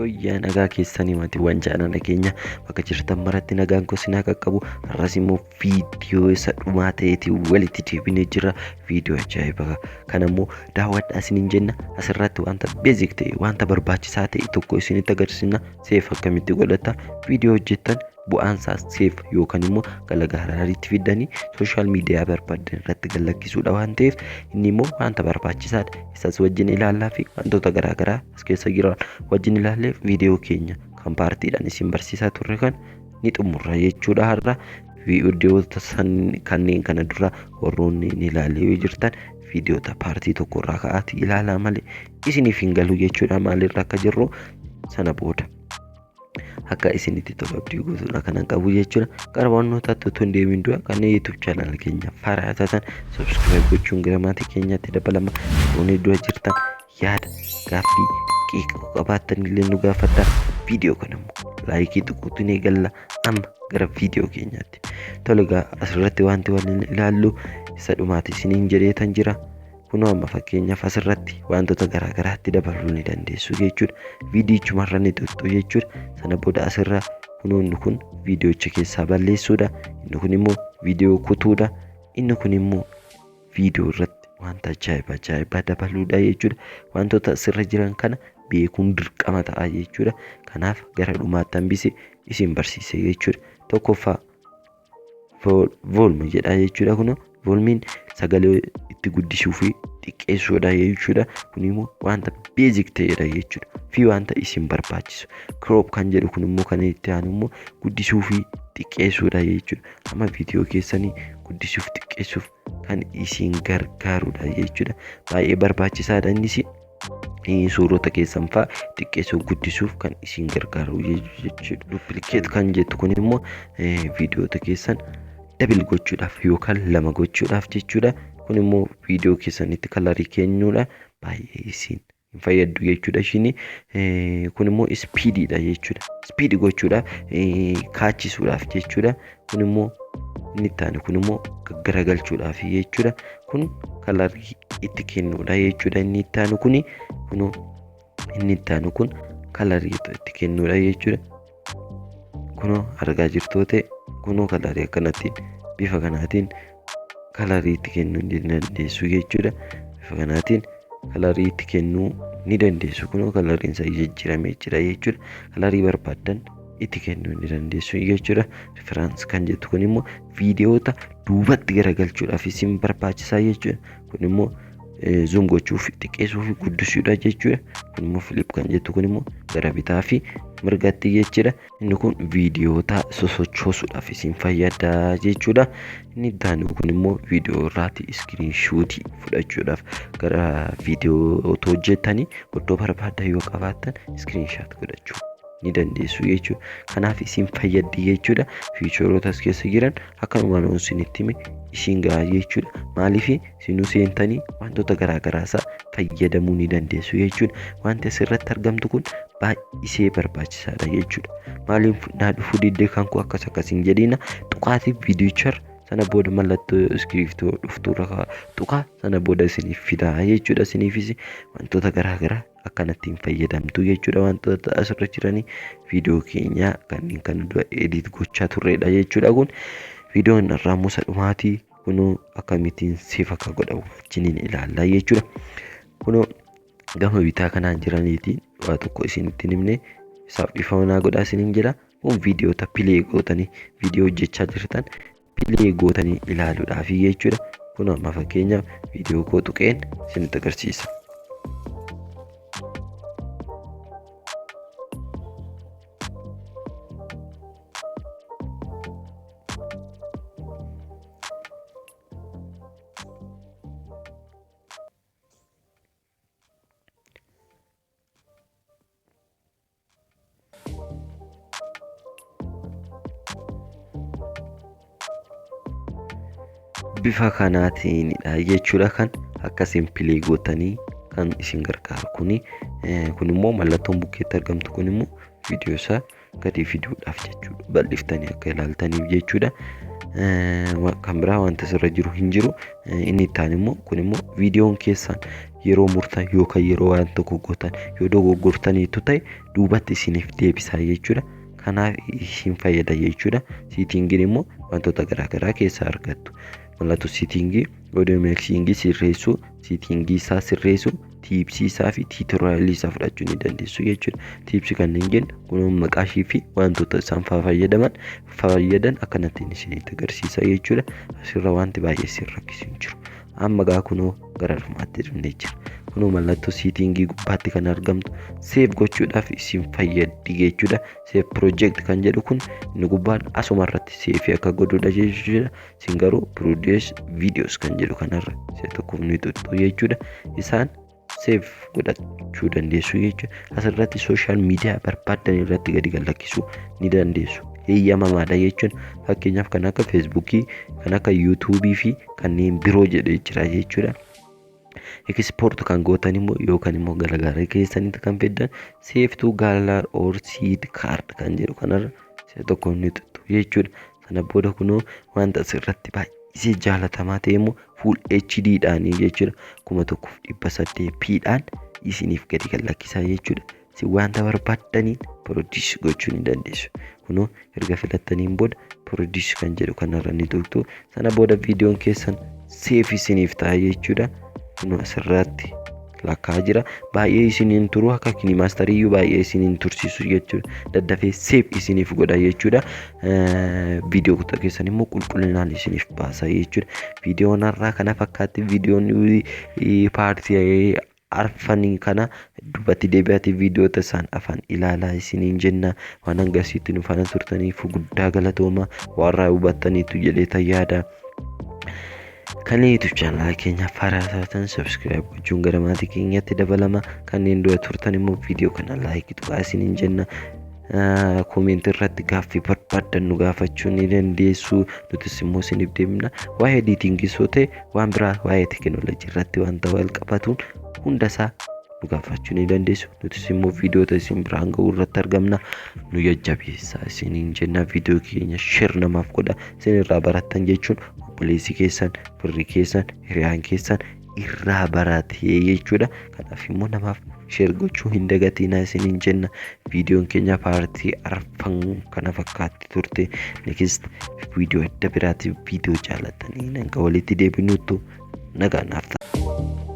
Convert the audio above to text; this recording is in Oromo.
Yooyyaa, nagaa keessanii maatiiwwan jaalala keenya, bakka jirtan maratti nagaan koo isin haa qaqqabu. Har'as immoo viidiyoo isa dhumaa ta'eetiin walitti deebinee jira. Viidiyoo ajaa'ibaa kana immoo daawwadhaa isiniin jenna. Asirratti wanta basic ta'e, wanta barbaachisaa ta'e tokko isinitti agarsiisna. Save akkamitti godhata viidiyoo hojjettan, bu'aan isaa save yookaan immoo gara gallerytti fiddanii social media barbaadan irratti gallakkisuudha waan ta'eef, inni immoo wanta barbaachisaadha. Isas wajjin ilaallaa fi wantoota garaagaraa as keessa jiran wajjin ilaallee viidiyoo keenya kan partiidhaan isin barsiisaa turre kan ni xumurra jechuudha. Har'a viidiyoota kanneen kana dura warroonni ni ilaalee yoo jirtan, viidiyoota part tokko irraa ka'aati ilaalaa malee isiniif hin galu jechuudha. Maalirra akka jirru sana booda akka isinitti tolu abdii guutuudha kanan qabu jechuudha. Gara barnootaatti otoo hin deemin dura, kanneen YouTube channel keenya haaraa taatan subscribe gochuun gara maatii keenyaatti dabalama. Warroonni dura jirtan yaada, gaaffii, qeeqa qabaattan illee nu gaafadhaa. Viidiyoo kana immoo like tuquutu ni eegalla. Amma gara viidiyoo keenyaatti. Tole egaa, asirratti wanti waliin ilaallu isa dhumaati isiniin jedheetan jira. Kunoo amma fakkeenyaaf asirratti wantoota garaagaraatti dabaluu ni dandeessu jechuudha. Viidiyichumarra ni tuqxu jechuudha. Sana booda asirra kunoo inni kun viidiyocha keessaa balleessuudha. Inni kun immoo viidiyoo kutuudha. Inni kun immoo viidiyoo irratti wanta ajaa'iba ajaa'ibaa dabaluudha jechuudha. Wantoota asirra jiran kana beekuun dirqama ta'a jechuudha. Kanaaf gara dhumaatti hambise isin barsiise jechuudha. Tokkoffaa volume jedha jechuudha. Kunoo volumeiin sagalee itti guddisuu fi xiqqeessuudha jechuudha. Kun immoo wanta basic ta'edha jechuudha. Fi wanta isin barbaachisu. Crop kan jedhu kun immoo kan itti aanu immoo guddisuu fi xiqqeessuudha jechuudha. Amma viidiyoo keessanii guddisuuf xiqqeessuuf kan isin gargaarudha jechuudha. Baay'ee barbaachisaadha innis. Suurota keessan fa'aa xiqqeessuuf guddisuuf kan isin gargaaru jechuudha. Duplicate kan jettu kun immoo viidiyoota keessan double gochuudhaaf yookaan lama gochuudhaaf jechuudha. Kun immoo viidiyoo keessanitti color kennuudha. Baay'ee isin hin fayyaddu jechuudha ishiin. Kun immoo speediidha jechuudha. Speed gochuudhaaf, kaachisuudhaaf jechuudha. Kun immoo inni itti aanu kun immoo gaggaragalchuudhaaf jechuudha. Kun color itti kennuudha jechuudha. Inni itti aanu kuni kunoo inni itti aanu kun color itti kennuudha jechuudha. Kunoo argaa jirtoo ta'e, kunoo color akkanattiin bifa kanaatiin color itti kennuu ni dandeessu jechuudha. Bifa kanaatiin color itti kennuu ni dandeessu. Kunoo coloriin isaa jijjiiramee jira jechuudha. Color barbaaddan itti kennuu ni dandeessu jechuudha. Reverse kan jettu kun immoo viidiyoota duubatti garagalchuudhaaf isin barbaachisaa jechuudha. Kun immoo zoom gochuuf, xiqqeessuu fi guddisuudha jechuudha. Kun immoo flip kan jettu kun immoo gara bitaa fi mirgatti jechuudha. Inni kun viidiyoota sosochoosuudhaaf isin fayyada jechuudha. Inni itti aanu kun immoo viidiyoo irraati screenshot fudhachuudhaaf, gara viidiyoo otoo hojjettanii iddoo barbaadan yoo qabaattan screenshot godhachuu ni dandeessu jechuudha. Kanaaf isin fayyaddi jechuudha. Featureoota as keessa jiran akkanumaan isinitti hime isin gahaa jechuudha. Maaliif, isinuu seentanii wantoota garaagaraa isaa fayyadamuu ni dandeessu jechuudha. Wanti asirratti argamtu kun baay'isee barbaachisaadha jechuudha. Maaliif naa dhufuu diddee kan koo akkas akkas hin jedhina. Tuqaatii viidiyoochar sana booda mallattoo iskiriiptoo dhuftuurra tuqaa, sana booda isiniif fidaa jechuudha. Isiniifis wantoota garaagaraa akkanattiin fayyadamtu jechuudha. Wantoota asirra jiranii viidiyoo keenya kanneen kan dura edit gochaa turredha jechuudha. Kun viidiyoon irraa musa dhumaatii. Kunoo akkamittiin save akka godhamu wajjiniin ilaallaa jechuudha. Kunoo gama bitaa kanaan jiraniitiin waa tokko isinitti himne, isaaf dhiifama naa godhaa isiniin jedha. Kun viidiyoota play gootanii, viidiyoo hojjechaa jirtan play gootanii ilaaluudhaafi jechuudha. Kun amma fakkeenyaaf viidiyoo koo tuqeen isinitti agarsiisa. Bifa kanaatiinidha jechuudha kan akkasiin play gootanii kan isin gargaaru kuni. Kun immoo mallattoon bukkeetti argamtu kun immoo viidiyoo isaa gadi fiduudhaaf jechuudha, bal'iftanii akka ilaaltaniif jechuudha. Kan biraa wanta asirra jiru hin jiru. Inni itti aanu immoo, kun immoo viidiyoon keessan yeroo murtan yookaan yeroo waan tokko gootan, yoo dogoggortaniitu ta'e, duubatti isiniif deebisaa jechuudha. Kanaaf isin fayyada jechuudha. Settingiin immoo wantoota garaagaraa keessaa argattu. Mallattoo settingii, audio mixingii sirreessuu, settingii isaa sirreessuu, tipsii isaa fi tutorialii isaa fudhachuu ni dandeessu jechuudha. Tipsii kanneen jennu kun maqaa ishii fi wantoota isaan fayyadaman fayyadan akkanattiin isinitti agarsiisa jechuudha. Asirra wanti baay'ee isin rakkisu hin jiru. Amma gaa kunoo gara dhumaatti dhufnee jira. Kunoo mallattoo settingii gubbaatti kan argamtu save gochuudhaaf isin fayyaddi jechuudha. Save project kan jedhu kun inni gubbaan asuma irratti saveii akka godhudha jechuudha. Isin garuu produce videos kan jedhu kanarra isa tokkoof ni tuttu jechuudha. Isaan save godhachuu dandeessu jechuudha. Asirratti social media barbaaddan irratti gadi lakkisuu ni dandeessu. Heeyyamamaadha jechuun fakkeenyaaf kan akka Facebookii, kan akka YouTubeii fi kanneen biroo jedhee jira jechuudha. Export kan gootan immoo yookaan immoo gara keessanitti kan fiddan save to gallery or SD card kan jedhu kanarra isa tokko ni tuttu jechuudha. Sana booda kunoo wanta asirratti baay'isee jaalatamaa ta'e immoo full HD dhaanii jechuudha. 1800 p dhaan isiniif gadi lakkisaa jechuudha. Isin wanta barbaaddaniin produce gochuu ni dandeessu. Kunoo erga filattaniin booda produce kan jedhu kanarra ni tuqxu. Sana booda viidiyoon keessan save isiniif ta'a jechuudha. Kunoo asirratti lakkaa jira. Baay'ee isiniin turu, akka KineMasteriyyuu baay'ee isiniin tursiisu jechuudha. Daddafee save isiniif godha jechuudha. Viidiyoo kutaa keessan immoo qulqullinaan isiniif baasa jechuudha. Viidiyoon har'aa kana fakkaatti. Viidiyoon partii arfanii kana duubatti deebi'aatii viidiyoota isaan afaan ilaalaa isiniin jenna. Waan hangasiitti nu faana turtaniif guddaa galatooma. Warra hubattaniitu jedhee yaada. Kanneen YouTube channela keenyaaf haaraa taatan subscribe gochuun gara maatii keenyatti dabalama. Kanneen dura turtan immoo viidiyoo kana likeii tuqaa isiniin jenna. Commentii irratti gaaffii barbaaddan nu gaafachuu ni dandeessu. Nutis immoo isiniif deemna. Waa'ee editingii soo ta'e, waan biraa, waa'ee teekinooloojii irratti wanta wal qabatuun hundasaa nu gaafachuu ni dandeessu. Nutis immoo viidiyoota isin biraan ga'uu irratti argamna. Nu jajjabeessaa isiniin jenna. Viidiyoo keenya share namaaf godha. Isin irraa barattan jechuun obboleessi keessan, firri keessan, hiriyaan keessan irraa baratee jechuudha. Kanaaf immoo namaaf share gochuu hin dagatinaa isiniin jenna. Viidiyoon keenya partii arfan kana fakkaatti turte. Next viidiyoo adda biraatiif viidiyoo jaalatanii hanga walitti deebinutti nagaa naaf ta'a.